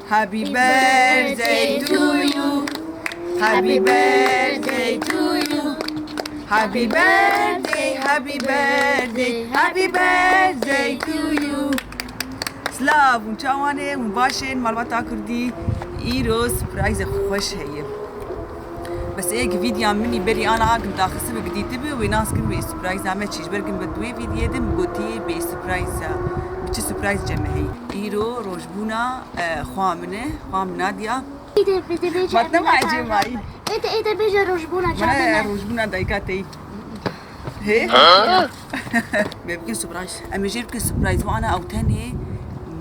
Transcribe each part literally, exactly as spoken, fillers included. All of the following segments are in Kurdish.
Happy birthday to you. Happy birthday to you. Happy birthday, happy birthday, happy birthday to you. Silav, hûn çawan ê? Hûn baş ên? Malbata Kurdî, îro surprîzek xweş heye. Bes ê gi vîdya min î berî ana agim daxisibi gidîtibi, wê nas kirin wê surprîza me çi. Ji ber ku min di wê vîdyê de min gotî bê surprîza, bi çi surprîz cem me heye. Îro rojbûna, e, xwa min e, xwa min Nadia. Ê de, ê de bêje Mat nema Emine ecê Tara. Mayî. Ê de, ê de bêje rojbûna Mana çavê me. Rojbûna dayika te yî. Hê? Me bikin surprise. Em ê jê bikin surprise. Wana ew tenê,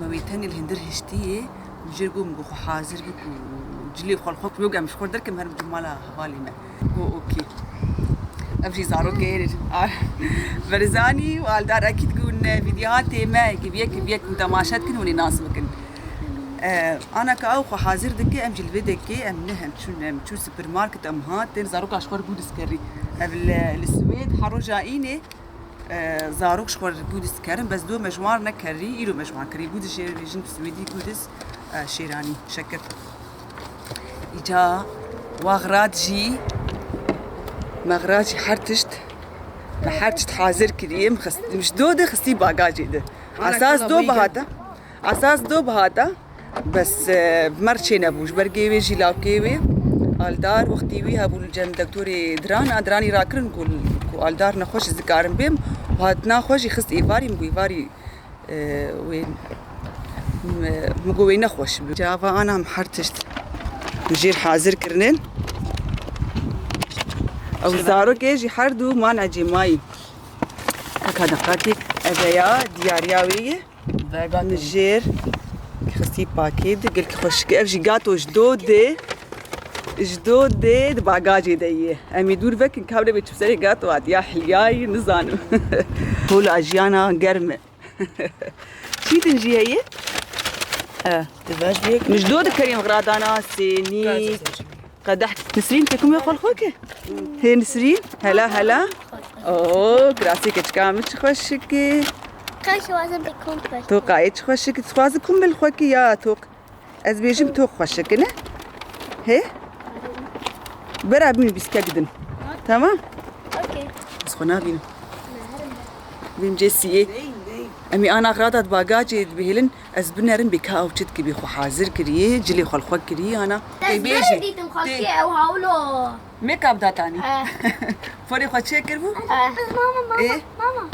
me wê tenê li hundir hiştiyê. Min jê got, min got xwe hazir bik û cilê xwe li xwe ku yok em ji xwe derkim herim cumala hevalê me. Go okê. Ev jî zarokê Berzanî û Aldar Ekîd ku hûn vîdyohatê me ki bi yek bi yek hûn temaşe dikin, hûn ê nas bikin. E, ana ka ew xwe hazir dike, em jî li vê dekê em ne hem çûn, em çûn supermarket, em hatin, zaroka ji xwe re gûdis kerî. Ev li, li Swêd her roja înê, e, zarok ji xwe re gûdis kerin, bes do me ji wan re nekerî, îro me ji wan kirî. Gûdis jê re bêjin bi Swêdî gûdis, e, şêranî, şekir. Îca waxrat jî, mexrat jî her tişt, me her tişt hazir kirî, em xist-, em ji do de xistî bagajê de. Esas do bihata. Esas do bihata, bes, e, mer çênebû. Ji ber gê wê jî lawkê wê Aldar wextî wî hebû li cem doktorê Diran a, Diranî rakirin ku, ku Aldar nexweş ez dikarim bêm. Û hatina xwe jî xist êvarî, min got êvarî, e, wê, min, min got wê nexweş bi. Cava ana em her tişt jêr hazir kirinin. Ew zarokê jî her du man ecêmayî. Ka deqakê eveya diyariya wê ye. Min jêr xistî pakêt, gelkî xweşik e. Ev jî gato ji do dê, ji do dê di bagajê de ye. Em ê dûr vekin, ka bire bê çi bi serê gato hatiya hiliyayî, nizanim. Tola jiyana germ e. Çî din jî heye? E. Min ji do dikerîm xiradana sênî. Qedeh. Nisrîn, tê kumê xwe li xwe ke? Hê Nisrîn, hela, hela. Oo, kirasê keçika min çi xweşik e. Qey xwazim bi kum xweş. Toqa yê çi xweşik e. Dixwazi kum bil xwe ke ya toq. Ez bêjim toq xweşik e, ne? Hê? Bera bin bîskek din. Tamam? Okey. Ez xwe nabînim. Bim cê siyê. Em ê ana xirata di bagajê dibihêlin. Ez binerim bê ka ew çi dikibî xwe hazir kirî, cilê xwe li xwe kirî, ana. Ez Tê bêjî. Berdîtim xwe Tê. Kê ew hawlo. Make-up datî. Eh. Forê xwe çê kiribû? Eh. Mama, mama, Ê? Mama.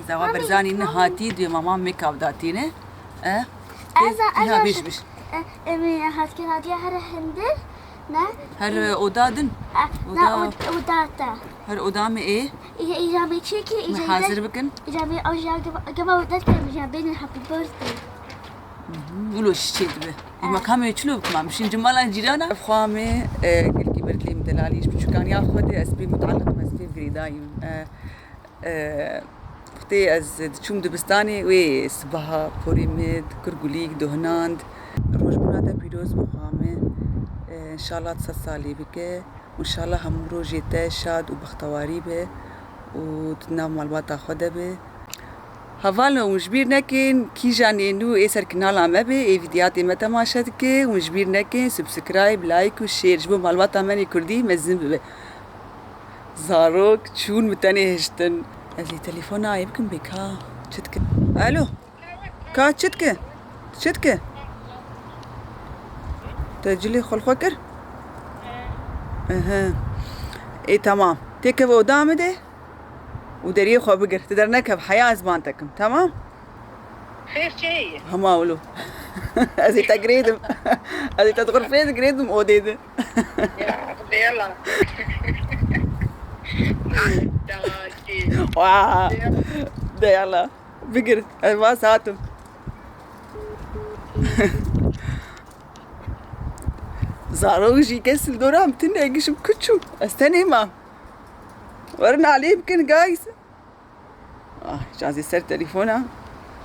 Zawa Mami, Berzanî ne Mami. Hatî duyê mama make-up datî ne? Eh? Ez Tê, ez niha bêj, bêj. Eh, em ê hatkiradiya here hindir. Ne? Her, e, oda din? E, Oda na od-, oda te. Her oda me ê? Î-, îja me çêkî, Me îja hazir bikin. Îja me ew jî geva, geva oda te, îja bêne happy birthday. Wilo şişê dibe. E. Ê me kamê çilo bikim, em şîn cimala cîrana. Ev xwa me, e, gelkî ber lê min delalî ji biçûkaniya xwe de ez pê mutaliqim, ez pê girêdayîm. E, Wextê ez diçûm dibistanê, wê sibaha porê min dikur gulîk, dihinand. Rojbûna te pîroz bi xwa min. Înşallah tu sed salî bike. Û înşallah hemû rojê te şad û bextewarî be û tu di nav malbata xwe de be. Hevalno, hûn ji bîr nekin, kîjan ê nû ê ser kanala me be, ê vîdyoyatê me temaşe dike, hûn ji bîr nekin, subscribe, like û share ji bo malbata me nê kurdî mezin bibe. Zarok çûn, min tenê hiştin. Ez ê telefona ayê bikim bê ka çi dikin. Alo. Ka çi dike? Çi dike? Te cilê xwe li xwe kir? Ehe. Ê, temam. Têkeve oda min de û deriyê xwe bigir. Tu dernekev, heya ez ban te kim. Temam? Xêr çi heye? Hema wilo. Ez ê te girêdim. Ez ê te di xurfeyê de girêdim odê de. Ya, de yala. Wa. De yala. Bigir. Ez vas hatim. Zarok jî kes li dora min tune, gişim kuçû. Ez tenê mam. Werin alî bikin, guys. Ah, cazê ser telefona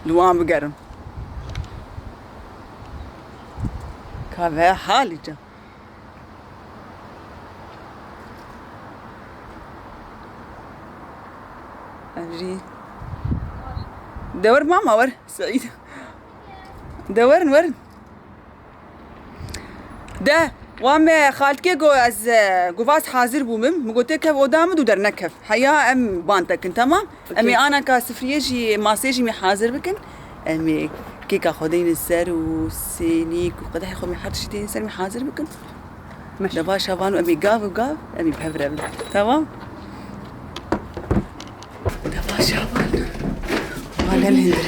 li wan bigerim. Ka ve halî ca. Ev jî. De wer mama wer. Seîd. De werin, werin. De, wa me xalkê got ez, e, govaz hazir bûm im. Min got têkev oda min û dernekev. Heya em band dekin, temam? Em ê anaka sifriyê jî, masê jî mî hazir bikin. Em ê kêka xwe deynin ser û sênîk û qedehê xwe mî her tiştî deynin ser mî hazir bikin. Meş. De baş e vano em ê gav û gav em ê bi hev re bin. Temam? De baş e vano. Wa lem hindire.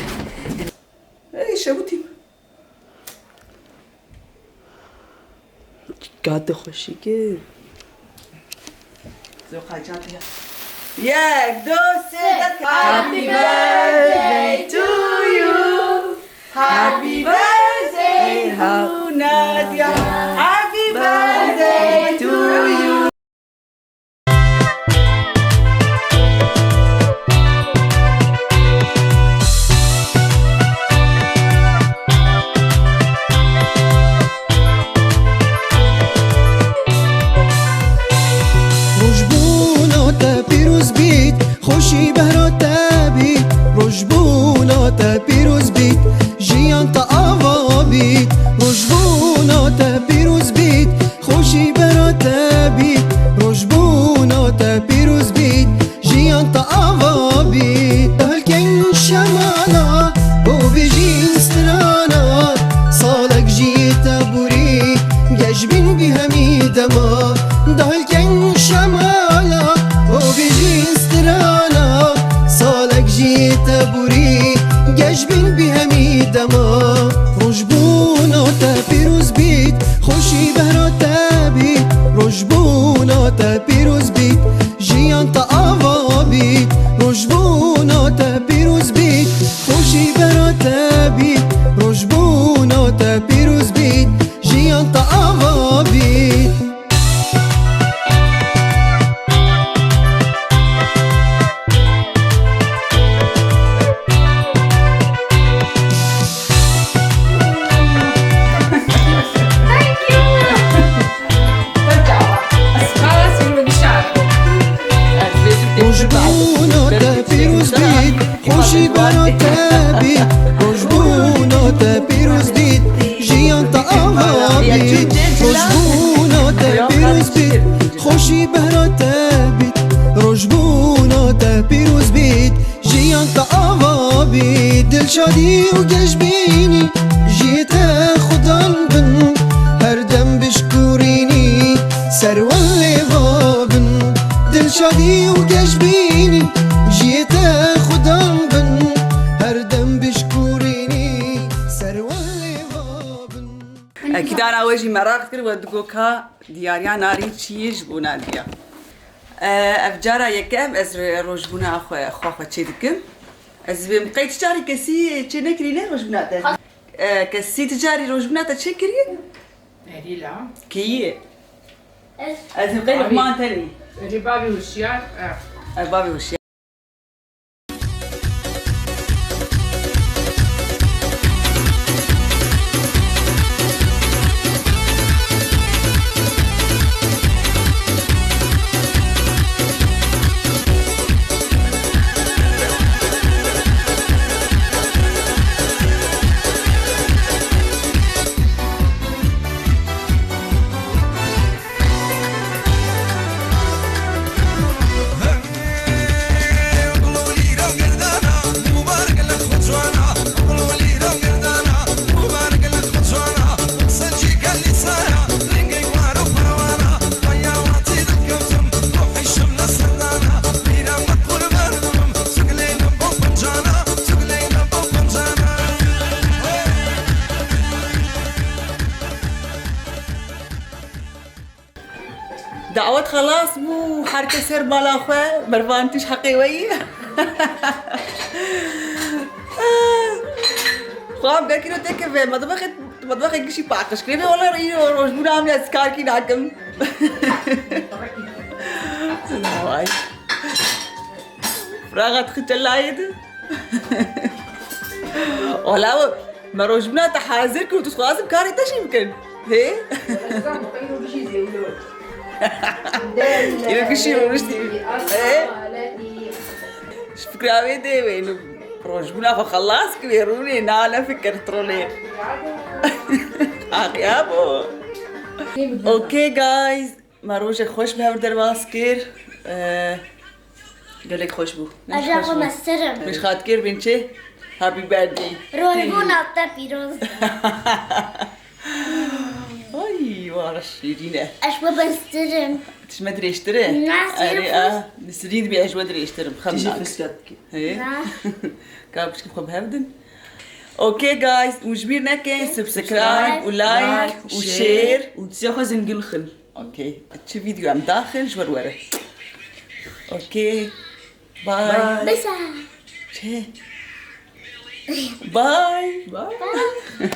Ey, şewitî. Kate xweşik e. Zoqa çatiya. Yek, du, sê, dest. Happy birthday to you. Happy birthday to Nadia. Happy birthday to you. Rojbûna te pîroz bît, xweşî behra te bît. Rojbûna te pîroz bît, jiyan te ava bît. Rojbûna te pîroz bît, xweşî behra te bît. Rojbûna te pîroz bît, jiyan te ava bît. Dahilkên şemala, bo bijîn strana, salek jiyê te borî, geş bin bî hemî dema. Dahilkên şemala, bo bijîn strana, salek jiyê te borî, geş bin bî hemî dema. Rojbûna te pîroz bît, xweşî behra te bît. Rojbûna te pîroz bît, jiyan te ava bît. Rojbûna te pîroz bît, xweşî behra te bît. Rojbûna te pîroz bît, jiyan te ava bît. Rojbûna te pîroz bît, xweşî behra te bît. Rojbûna te pîroz bît, jiyan te ava bît. Rojbûna te pîroz bît, xweşî behra te bît. Rojbûna te pîroz bît, jiyan te ava bît. Dilşadî û geşbînî jiyê te xudan bin, her dem bişkûrînî ser we lêva bin. Dilşadî û geşbînî jiyê te xudan bin, her dem bişkûrînî ser we lêva bin. Ekîdana we jî meraq kir, we digot ka diyariya narî çi ye ji bo Nadiya. E, ev cara yekem ez rojbûna xwe, xwe, xwe çê dikim. Ez vê qey tu carî kesî çê nekirî ne rojbûna te? E, kesî tu carî rojbûna te çê kiriye? Erî la. Kî ye? Ez. Ez vê qey Abi. Luqman tenî. Erî bavê hişyar, e. E, bavê hişyar. Dawet xelas bû, her kes ser mala xwe, Mervan tu ji heqê we yî. Xwe em bekî no têkeve, metbexê, metbexê gişî paqij kirê. Vê wele îro rojbûna min ez karkî nakim. Vay. Firaxa dixi çelayê de. Ola, me rojbûna te hazir kir û tu dixwazim karê te jî bikin. Hê? Îro gişî rûniştî. Hê? Ji fikra wê dê wê, nu rojbûna xwe xelas kir, wê rûnê, na ne fikir trolê. Aqiya bo. Okay guys, me rojek xweş bi hev derbas kir. Ee, gelek xweş bû. Eja xwe mestirim. Min ji xwe dikir bin çi? Happy birthday. Rojbûna te pîroz be. Ay, wara şîrîn e. Ez xwe mestirim. Tişt me dirêjtir e. Na, Erê, sirîn a, sirîn. Sirîn dibî ez xwe dirêjtirim. Xem Tijî nak. Fiske dikî. Hê? Na. Ka biçkin xwe bi hev din. Okay guys, û ji bîr nekin subscribe û like û share. Û dizê xwe zingil xin. Okay. Çi video em daxin ji we re were. Okay. Bye. Bye. Bisa. Çi? Bye. Bye.